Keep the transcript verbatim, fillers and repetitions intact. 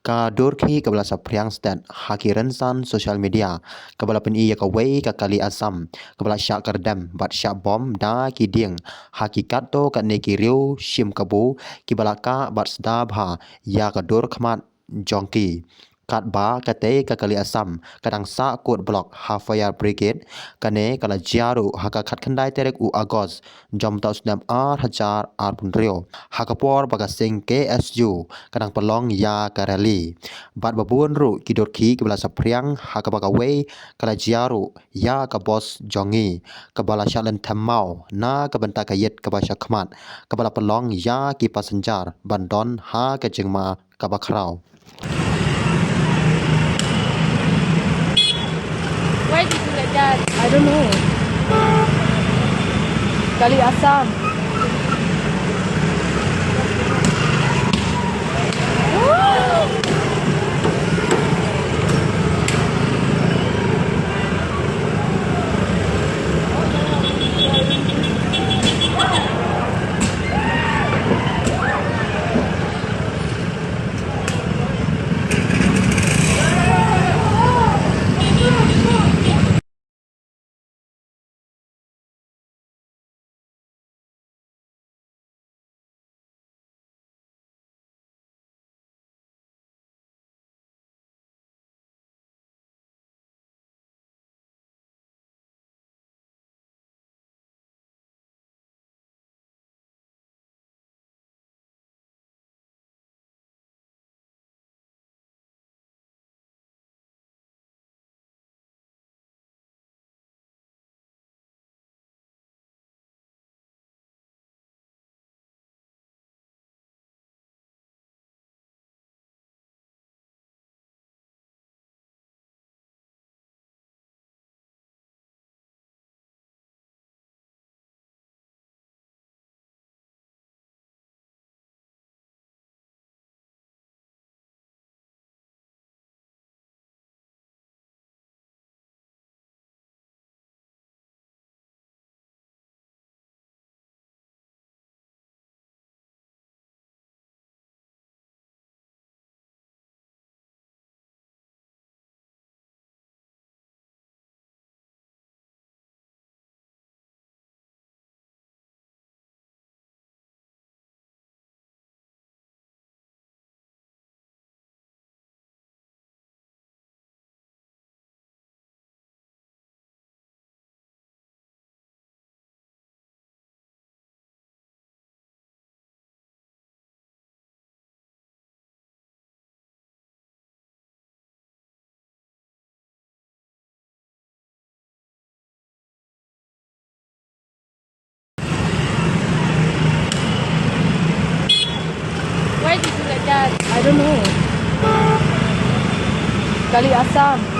Ka dur khih kaba la saphriang stet ha ki rynsan social media, kaba la pyni ïa kawei ka kali Assam kaba la shah kyrdem bad shah bom da ki dieng ha ki katto katne ki riew shim kabu kiba la kah bad sdang bha ïa ka dur khmat jong ki. Katba katei ka kali Assam ka dang sah kut block ha fire brigade, kane ka la jia ruh ha ka khatkhyndai tarik u August jong mynta u snem ar hajar arphew hynriew, ha ka por ba ka seng K S U ka dang pynlong ïa ka rally. Bad ba bun ruh ki dur khih kiba la saphriang, ha kaba kawei ka la jia ruh ïa ka bos jong ngi kaba la shah lynthem maw na ka bynta ka ïit kaba shakhmat kaba la pynlong ïa ki passenger ban don ha ka jingma kaba khraw. Why did you like that? I don't know. Kali Assam. Why did you like that? I don't know. Kali Assam.